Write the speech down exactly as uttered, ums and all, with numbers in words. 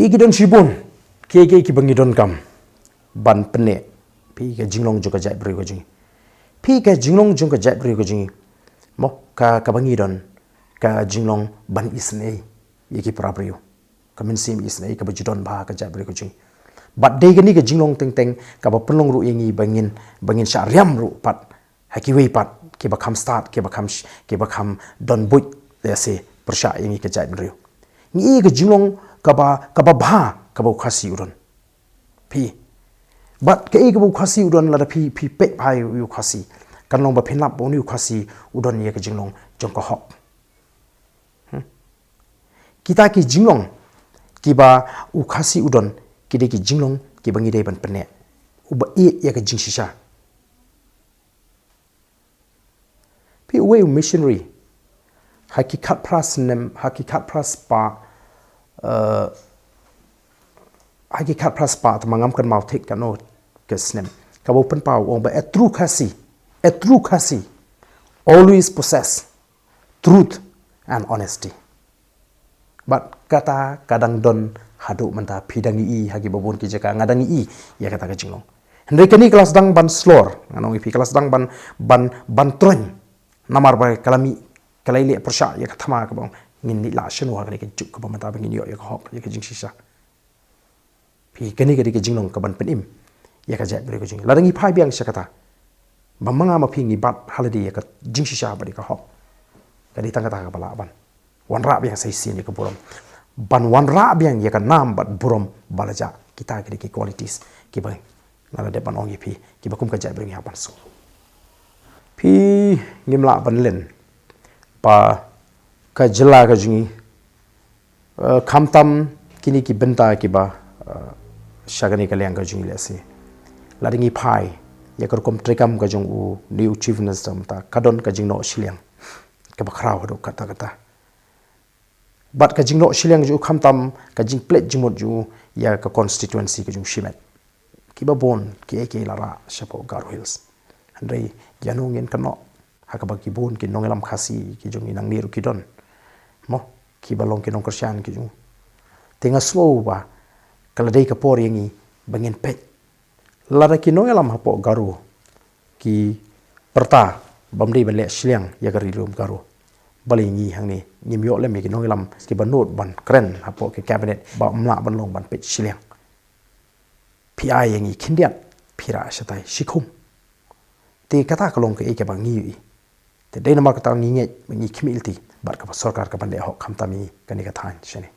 Ki don shibun kiei kiei kiba ngi donkam ban pynneh. Phi, ka jinglong jong ka jaitbynriew ka jong ngi. Phi, ka jinglong jong ka jaitbynriew ka jong ngi, mo, ka, kaba ngi don, ka jinglong ban isynei ïa ki para briew. Ka mynsiem isynei kaba ju don bha ha ka jaitbynriew ka jong ngi. Bad dei kane ka jinglong teng teng kaba pynlong ruh ïa ngi ba ngin, ba ngin shah riam ruh pat ha kiwei pat kiba kham stad, kiba kham sh-, kiba kham don buit, lehse pyrshah ïa ngi ka jaitbynriew. Ngi ïoh ka jinglong kaba, kaba bha kaba u Khasi u don. Phi, bad kaei kaba u Khasi u don, lada phi, phi peit bha ïa u Khasi, kan long ba phin lap ba une u Khasi u don ïa ka jinglong jong ka hok. Hmm. Kita ki jinglong kiba u Khasi u don, ki dei ki jinglong kiba ngi dei ban pynneh. Uba ïeit ïa ka jingshisha. Phi, uwei u missionary, ha ki khatphra snem, ha ki khatphra spah, eh, ha ki khatphra spah, tangba ngam kynmaw thik katno ka snem, kaba u pynpaw, u ong ba a true Khasi, a true Khasi always possess truth and honesty. Bad kata ka dang don haduh mynta, phi dang ïohi ha kiba bun ki jaka, nga dang ïohi ïa kata ka jinglong. Hynrei kane ka la sdang ban slur, ngan ong ïa phi, ka la sdang ban, ban, ban troiñ. Namar ba ka la mih, ka la ïaleh pyrshah ïa ka thma kaba ong, ngin ïaid lah shano ha kane ka juk kaba mynta ba ngin ïoh ïa ka hok, ïa ka jingshisha. Phi, kane ka dei ka jinglong kaban pynim ïa ka jaitbynriew ka jong ngi. Lada ngi phai biang sha kata, ba ma nga ma phi ngi bat ha lade ïa ka jingshisha bad ïa ka hok, ka dei tang kata kaba lah ban wanrah biang sa shisien ïa ka burom, ban wanrah biang ïa ka nam bad burom ba la jah. Kita ki dei ki qualities kiba nga la dep ban ong ïa phi, kiba kum ka jaitbynriew ngi hap ban sngewthuh. Phi, ngim lah ban len ba ka jylla ka jong ngi, eh, khamtam kine ki bynta kiba, eh, sha kane ka liang ka jong ngi, lehse lada ngi phai ïa ka rukom treikam ka jong une u Chief Minister mynta, ka don ka jingnoh shiliang kaba khraw haduh katta katta. Bad ka jingnoh shiliang jong u, khamtam ka jingpynleit jingmut jong u ïa ka constituency ka jong u shimet. Kiba bun kiei kiei la rah shapoh Garo Hills. Hynrei ïano ngin kynnoh ha kaba ki bun ki nongïalam Khasi ki jong ngi nangne ruh ki don, mo, kiba long ki nongkyrshan ki jong u. Te nga sngew ba ka la dei ka por ïa ngi ba ngin peit. Lada ki nongïalam hapoh Garo ki pyrta bym dei ban leh shiliang ïa ka Ri Lum Garo, balei ngi hangne ngim ïoh lem ïa ki nongïalam kiba nud ban kren hapoh ki cabinet ba ym lah ban long ban peit shiliang? Phi ai ïa ngi khyndiat, phi rah shatai shikhum. Te kata ka long kaei kaba ngi ïohi. Te dei namar kata ngi ngeit ba ngi khmih lynti bad kaba sorkar ka ban leh hok khamtam ïa ngi kane ka thaiñ shane.